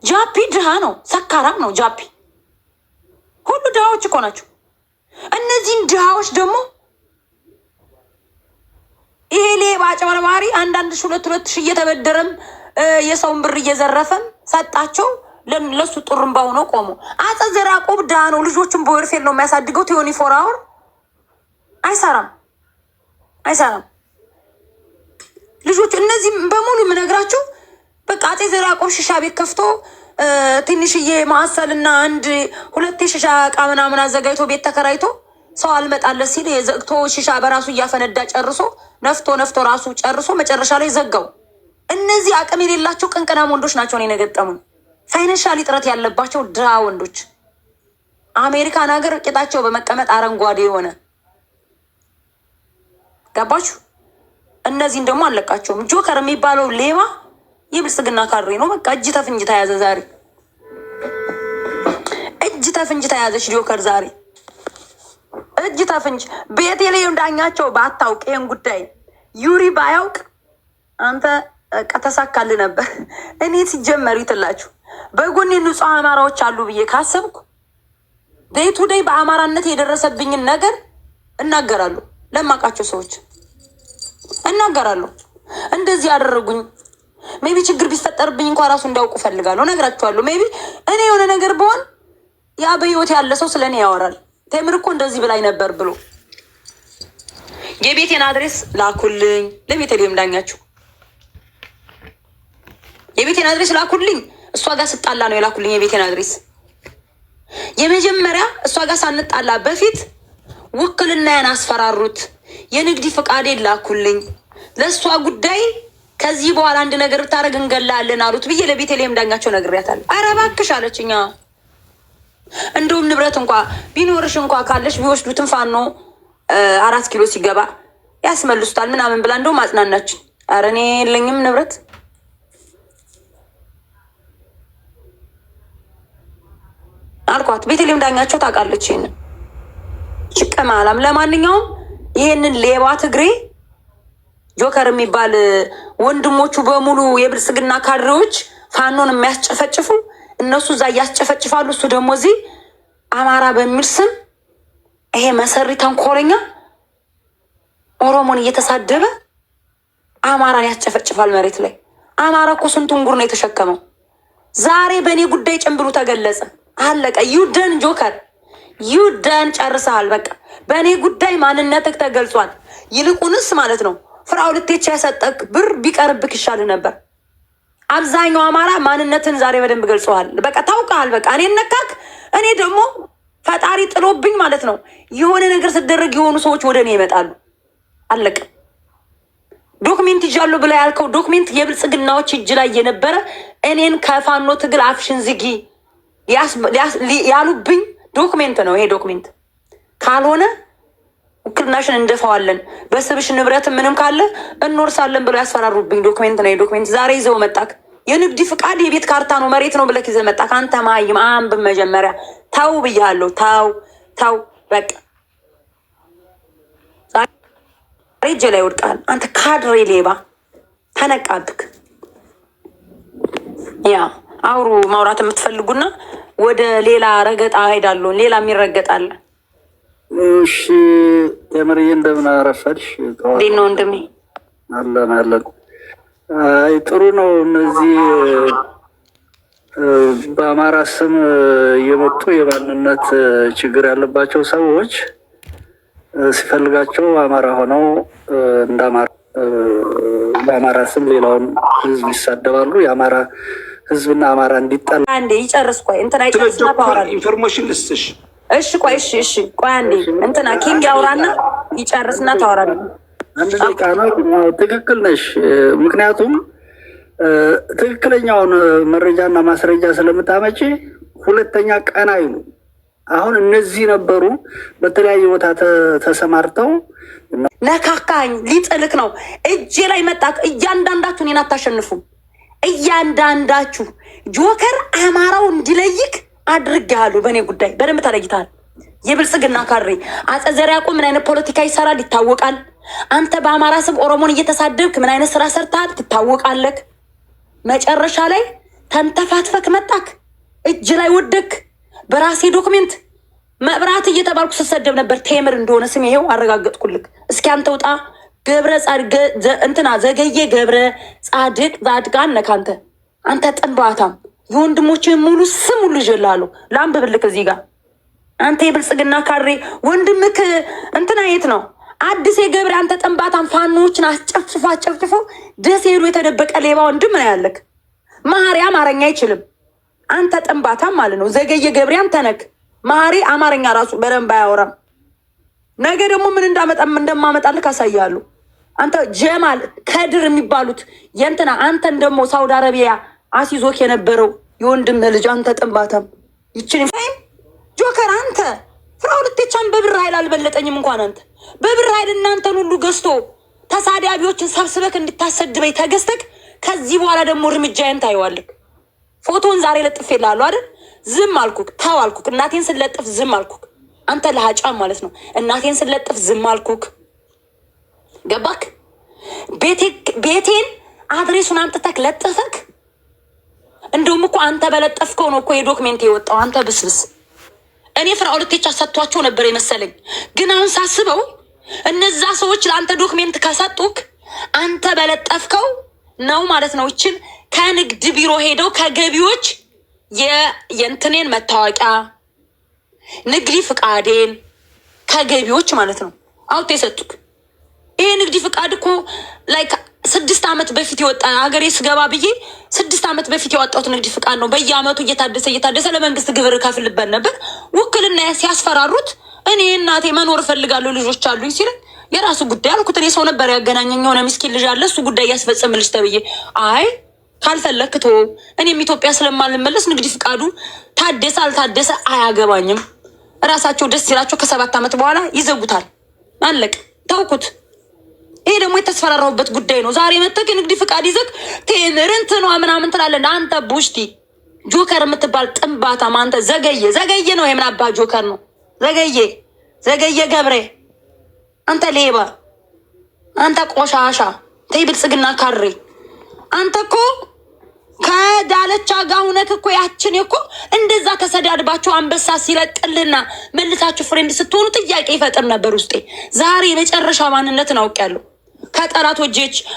ጃፒ ድሃ ነው። ሰካራም ነው ጃፒ። ሁሉ ድሃዎች እኮ ናቸው። እነዚህን ድሃዎች ደግሞ ይሄ ሌባ አጭበርባሪ አንዳንድ ሺ ሁለት ሁለት ሺ እየተበደረም የሰውን ብር እየዘረፈም ሰጣቸው። ለሱ ጥሩምባ ሆነው ቆሙ። አፄ ዘርዓ ያዕቆብ ድሃ ነው። ልጆቹን በ welfare ነው የሚያሳድገው። 24 hour አይሰራም አይሰራም። ልጆች እነዚህ በሙሉ የምነግራችሁ በቃ አፄ ዘርዓ ያዕቆብ ሽሻ ቤት ከፍቶ ትንሽዬ ማዕሰልና አንድ ሁለት የሽሻ እቃ ምናምን አዘጋጅቶ ቤት ተከራይቶ ሰው አልመጣለት ሲል የዘግቶ ሽሻ በራሱ እያፈነዳ ጨርሶ ነፍቶ ነፍቶ ራሱ ጨርሶ መጨረሻ ላይ ዘጋው። እነዚህ አቅም የሌላቸው ቅንቅናም ወንዶች ናቸው እኔን የገጠሙኝ። Financially እጥረት ያለባቸው ድሃ ወንዶች አሜሪካን ሀገር ቂጣቸው በመቀመጥ አረንጓዴ የሆነ፣ ገባችሁ? እነዚህን ደግሞ አለቃቸውም። ጆከር የሚባለው ሌባ የብልጽግና ካድሬ ነው። በቃ እጅ ተፍንጅ ተያዘ ዛሬ። እጅ ተፍንጅ ተያዘች ጆከር ዛሬ እጅ ተፍንጅ። ቤተልሔም ዳኛቸው ባታውቅ፣ ይህን ጉዳይ ዩሪ ባያውቅ አንተ በቃ ተሳካልህ ነበር። እኔ ሲጀመር ይትላችሁ በጎኔ ንጹህ አማራዎች አሉ ብዬ ካሰብኩ day to day በአማራነት የደረሰብኝን ነገር እናገራለሁ። ለማውቃቸው ሰዎች እናገራለሁ። እንደዚህ ያደረጉኝ maybe ችግር ቢፈጠርብኝ እንኳ ራሱ እንዲያውቁ ፈልጋለሁ። እነግራቸዋለሁ። Maybe እኔ የሆነ ነገር ብሆን ያ በህይወት ያለ ሰው ስለ እኔ ያወራል። ቴምር እኮ እንደዚህ ብላኝ ነበር ብሎ። የቤቴን address ላኩልኝ። ለቤተልሔም ዳኛቸው የቤቴን address ላኩልኝ። እሷ ጋር ስጣላ ነው የላኩልኝ የቤቴን address። የመጀመሪያ እሷ ጋር ሳንጣላ በፊት ውክልናዬን አስፈራሩት። የንግድ ፈቃዴን ላኩልኝ። ለእሷ ጉዳይ ከዚህ በኋላ አንድ ነገር ብታደርግ እንገላለን አሉት ብዬ ለቤተልሔም ዳኛቸው ነግሬያታለሁ። ኧረ እባክሽ አለችኛ። እንደውም ንብረት እንኳ ቢኖርሽ እንኳ ካለሽ ቢወስዱትን ፋኖ 4 ኪሎ ሲገባ ያስመልሱታል ምናምን ብላ እንደውም አጽናናችን። ኧረ እኔ የለኝም ንብረት አልኳት። ቤተልሔም ዳኛቸው ታውቃለች ይሄንን ሽቀማላም። ለማንኛውም ይሄንን ሌባ ትግሬ ጆከር የሚባል ወንድሞቹ በሙሉ የብልጽግና ካድሬዎች ፋኖን የሚያስጨፈጭፉ፣ እነሱ እዛ እያስጨፈጭፋሉ። እሱ ደግሞ እዚህ አማራ በሚል ስም ይሄ መሰሪ ተንኮለኛ ኦሮሞን እየተሳደበ አማራን ያስጨፈጭፋል መሬት ላይ። አማራ እኮ ስንቱን ጉር ነው የተሸከመው። ዛሬ በእኔ ጉዳይ ጭንብሉ ተገለጸ። አለቀ። You done ጆከር፣ you done፣ ጨርሰሃል። በቃ በእኔ ጉዳይ ማንነትህ ተገልጿል። ይልቁንስ ማለት ነው ፍራኦል ቴቻ ያሰጠክ ብር ቢቀርብክ ይሻል ነበር። አብዛኛው አማራ ማንነትን ዛሬ በደንብ ገልጸዋል። በቃ ታውቃል። በቃ እኔ ነካክ፣ እኔ ደግሞ ፈጣሪ ጥሎብኝ ማለት ነው የሆነ ነገር ስደረግ የሆኑ ሰዎች ወደ እኔ ይመጣሉ። አለቀ። Document ይዣለሁ ብላ ያልከው document የብልጽግናዎች እጅ ላይ የነበረ እኔን ከፋኖ ትግል አፍሽን ዝጊ ያሉብኝ document ነው። ይሄ document ካልሆነ ውክልናሽን እንደፋዋለን፣ በስብሽ ንብረት ምንም ካለ እንወርሳለን ብለው ያስፈራሩብኝ document ነው። ይሄ document ዛሬ ይዘው መጣክ። የንግድ ፍቃድ፣ የቤት ካርታ ነው፣ መሬት ነው ብለህ ይዘህ መጣክ። አንተ ማይም አንብብ መጀመሪያ። ተው ብያለሁ። ተው ተው፣ በቃ ዛሬ እጄ ላይ ወድቃል። አንተ ካድሬ ሌባ ተነቃብክ። Yeah፣ አውሩ ማውራት የምትፈልጉና ወደ ሌላ ረገጣ ሄዳለሁ። ሌላ የሚረገጣለ። እሺ ተምርዬ፣ እንደምን አረፈድሽ? እንዴት ነው ወንድሜ? አለን አለን። አይ ጥሩ ነው። እነዚህ በአማራ ስም እየመጡ የማንነት ችግር ያለባቸው ሰዎች ሲፈልጋቸው አማራ ሆነው እንደ አማራ በአማራ ስም ሌላውን ሕዝብ ይሳደባሉ። የአማራ ሕዝብና አማራ እንዲጠላ አንዴ ይጨርስ። ቆይ እንትና ይጨርስና ታወራለህ። Information ልስጥሽ። እሺ ቆይ፣ እሺ እሺ፣ ቆይ አንዴ እንትና ኪንግ ያውራና ይጨርስና ታወራለህ። አንድ ደቂቃ ነው። ትክክል ነሽ። ምክንያቱም ትክክለኛውን መረጃና ማስረጃ ስለምታመጪ ሁለተኛ ቀን አይሉ። አሁን እነዚህ ነበሩ በተለያየ ቦታ ተሰማርተው ነካካኝ፣ ሊጥልክ ነው። እጄ ላይ መጣ። እያንዳንዳችሁ እኔን አታሸንፉም። እያንዳንዳችሁ ጆከር አማራው እንዲለይክ አድርጌሃለሁ። በእኔ ጉዳይ በደንብ ተለይተሃል። የብልጽግና ካድሬ አፄ ዘርዓ ያዕቆብ ምን አይነት ፖለቲካ ይሰራል ይታወቃል። አንተ በአማራ ስም ኦሮሞን እየተሳደብክ ምን አይነት ስራ ሰርተሃል ትታወቃለህ። መጨረሻ ላይ ተንተፋትፈክ መጣክ፣ እጅ ላይ ወደክ። በራሴ document መብራት እየተባልኩ ስሰደብ ነበር። ቴምር እንደሆነ ስም ይሄው አረጋገጥኩልክ። እስኪ አንተ ውጣ። ገብረ ጻድቅ እንትና ዘገየ ገብረ ጻድቅ ጻድቃን ነህ አንተ። አንተ ጥንባታም የወንድሞችን ሙሉ ስም ሁሉ ይዤልሃለሁ። ላንብብልክ እዚህ ጋር። አንተ የብልጽግና ካድሬ ወንድምክ እንትና የት ነው? አዲስ የገብሬ አንተ ጥንባታም ፋኖዎችን አስጨፍጭፎ አስጨፍጭፎ ደሴ ሄዶ የተደበቀ ሌባ ወንድም ነው ያለክ። መሀሪ አማርኛ አይችልም። አንተ ጥንባታም ማለት ነው። ዘገየ ገብሬ አንተ ነክ። መሀሪ አማርኛ ራሱ በደንብ አያወራም። ነገ ደግሞ ምን እንደማመጣልህ አሳያለሁ። አንተ ጀማል ከድር የሚባሉት የእንትና አንተን ደግሞ ሳውዲ አረቢያ አሲዞክ የነበረው የወንድምህ ልጅ አንተ ጥንባታም ይችን ጆከር አንተ ፍራኦል ቴቻን በብር ኃይል አልበለጠኝም። እንኳን አንተ በብር ኃይል እናንተን ሁሉ ገዝቶ ተሳዳቢዎችን ሰብስበክ እንድታሰድበኝ ተገዝተክ ከዚህ በኋላ ደግሞ እርምጃዬን ታየዋለህ። ፎቶን ዛሬ ለጥፌልሃለሁ አይደል? ዝም አልኩክ፣ ተው አልኩክ። እናቴን ስለጥፍ ዝም አልኩክ። አንተ ለሀጫም ማለት ነው። እናቴን ስለጥፍ ዝም አልኩክ። ገባክ? ቤቴን address ኡን አምጥተክ ለጥፈክ። እንደውም እኮ አንተ በለጠፍከው ነው እኮ የ document የወጣው። አንተ ብስብስ። እኔ ፍራኦል ቴቻ ሰጥቷቸው ነበር የመሰለኝ፣ ግን አሁን ሳስበው እነዛ ሰዎች ለአንተ document ከሰጡክ አንተ በለጠፍከው ነው ማለት ነው። ይችን ከንግድ ቢሮ ሄደው ከገቢዎች የእንትኔን መታወቂያ ንግድ ፍቃዴን ከገቢዎች ማለት ነው አውጥተው የሰጡክ። ይሄ ንግድ ፍቃድ እኮ like 6 ዓመት በፊት የወጣ፣ ሀገሬ ስገባ ብዬ 6 ዓመት በፊት ያወጣሁት ንግድ ፍቃድ ነው። በየአመቱ እየታደሰ እየታደሰ ለመንግስት ግብር ከፍልበት ነበር። ውክልና ሲያስፈራሩት እኔ እናቴ መኖር እፈልጋለሁ ልጆች አሉኝ ሲል የራሱ ጉዳይ አልኩት። እኔ ሰው ነበር ያገናኘኝ፣ የሆነ ምስኪን ልጅ አለ እሱ ጉዳይ እያስፈጽምልሽ ተብዬ፣ አይ ካልፈለክ ተወው፣ እኔም ኢትዮጵያ ስለማልመለስ ንግድ ፍቃዱ ታደሰ አልታደሰ አያገባኝም። እራሳቸው ደስ ሲላቸው ከ7 ዓመት በኋላ ይዘጉታል። አለቅ ተውኩት። ይሄ ደግሞ የተስፈራራሁበት ጉዳይ ነው። ዛሬ መተህ የንግድ ፍቃድ ይዘህ ቴምር እንትኗ ምናምን ትላለህ። አንተ ቡሽቲ ጆከር የምትባል ጥንባታም አንተ ዘገየ ዘገየ ነው የምናባ ጆከር ነው ዘገየ ዘገየ ገብሬ፣ አንተ ሌባ፣ አንተ ቆሻሻ፣ ተይ ብልጽግና ካሬ፣ አንተ እኮ ከዳለቻ ጋር ሁነክ እኮ ያችን እኮ እንደዛ ተሰዳድባችሁ አንበሳ ሲለቅልና መልሳችሁ friend ስትሆኑ ጥያቄ ይፈጥር ነበር ውስጤ። ዛሬ የመጨረሻ ማንነትን አውቄያለሁ።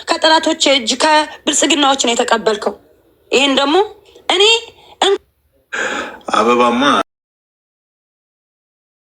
ከጠላቶች እጅ ከብልጽግናዎች ነው የተቀበልከው። ይህን ደግሞ እኔ አበባማ።